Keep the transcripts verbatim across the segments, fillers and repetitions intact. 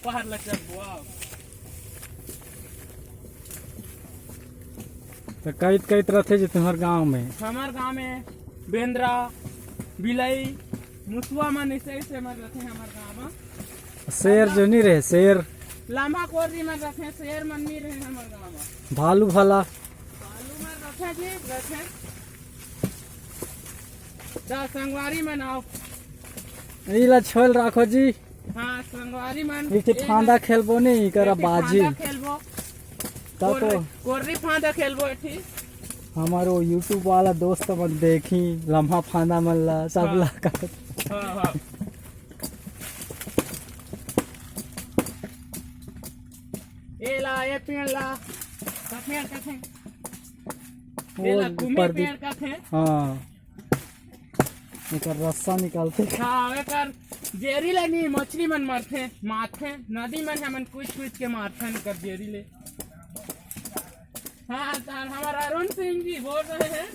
पहाड़ ला चढ़बो, आओ। तो कइत कइत रथे जे तुम्हर गांव में? हमर गांव में बेंदरा, बिलई, मुसवा मन ऐसे ऐसे मन रथे हमर गांव में। शेर जो नहीं रहे, शेर। लम्हा कोर्री मन रथे, शेर मन नहीं रहे हमर गांव में। भालू भाला। भालू मन रथे जी, रथे। दा संगवारी मन आओ। इला छोल राखो जी। हाँ, संगवारी मन, एक ठे एक फांदा खेलबो नहीं, करा एक ठे बाजी। फांदा खेलबो। ता तो कोर्री, कोर्री फांदा खेलबो एठी। हमारो YouTube वाला दोस्त मन देखी, लम्हा फांदा मन ला, सब हाँ। ला का। हाँ, हाँ। ए ला, ए पेड़ ला। का पेड़ कथे? वो ए ला, कुमी ऊपर दी-, पेड़ कथे। हाँ। एकर रस्सा निकालथे। हाँ, एकर जेरी ले नी, मछली मन मरथे, मारथे, नदी मन हमन कुछ कुछ के मारथन एकर जेरी ले। हाँ, तान हमर अरुण सिंह जी बोल रहे हैं।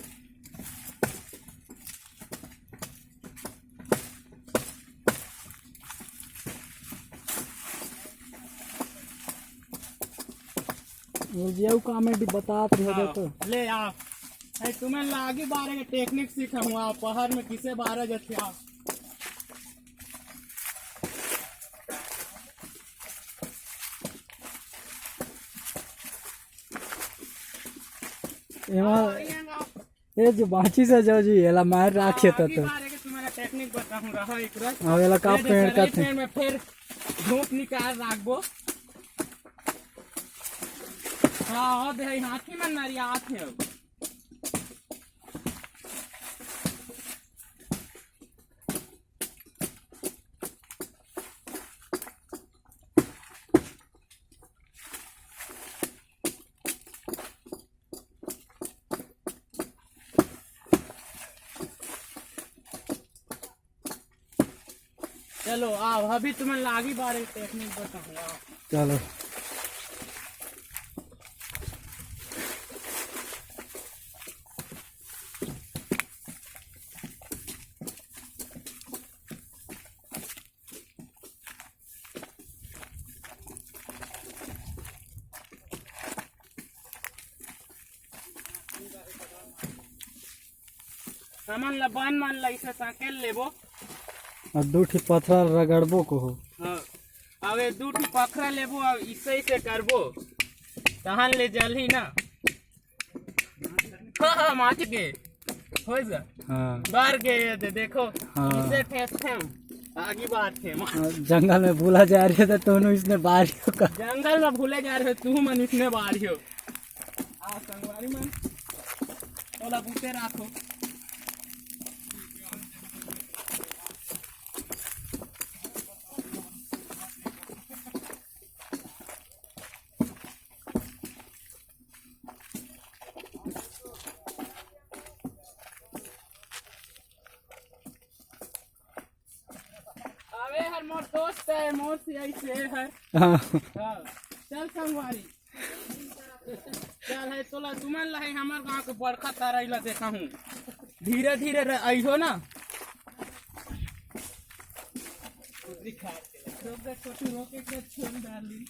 ये जे अउ comedy बतात रहे हो हाँ, तो। ले आ। ए, तुमन ला आगी बारे के technique सिखाहूँ, आप पहाड़ में किसे बारे जाथे आप। एमा हाँ, ये ना। ये जो बाची से जाओ जी, एला मार राखे हाँ, त आगी तो। बारे के तुम्हारा technique बताहूँ रहा एक बार। अब एला का ये जो पेड़ सरई कथे? पेड़ में फिर धूप निकाल राखबो। हाँ, अब है हाथी मन नरियात है। चलो आओ, अभी तुमन ला आगी बारे technique बताहूँ, आओ। चलो। हमन ला बन मन ला इसे संकेल लेबो। अउ दू ठी पथरा रगड़बो कहो। हाँ, अब ये दू ठी पथरा लेबो, अब इसे इसे करबो, तहन ले जलही ना। हाँ, हाँ, माच गे। होइस गा? हाँ। बार गे ये दे, देखो। हाँ। इसे ठेस थे हम। आगी बार थे हम। हाँ, जंगल में बुला जा रहे थे, तो उन्होंने इसने बार ही का। जंगल में भूले जा रहे, तू मन इसने बार ही हो। आ, संगवारी मन, तोला बूते राखो। अबे हर मोर दोस्त है, मोर से ऐसे हर। हाँ। हाँ। चल संगवारी। चल है तोला तुमन ला है हमर गांव के बड़का तरई ला देखाहूँ। धीरे धीरे रह, अइहो ना। छोटू रोके के छोड़ डाली।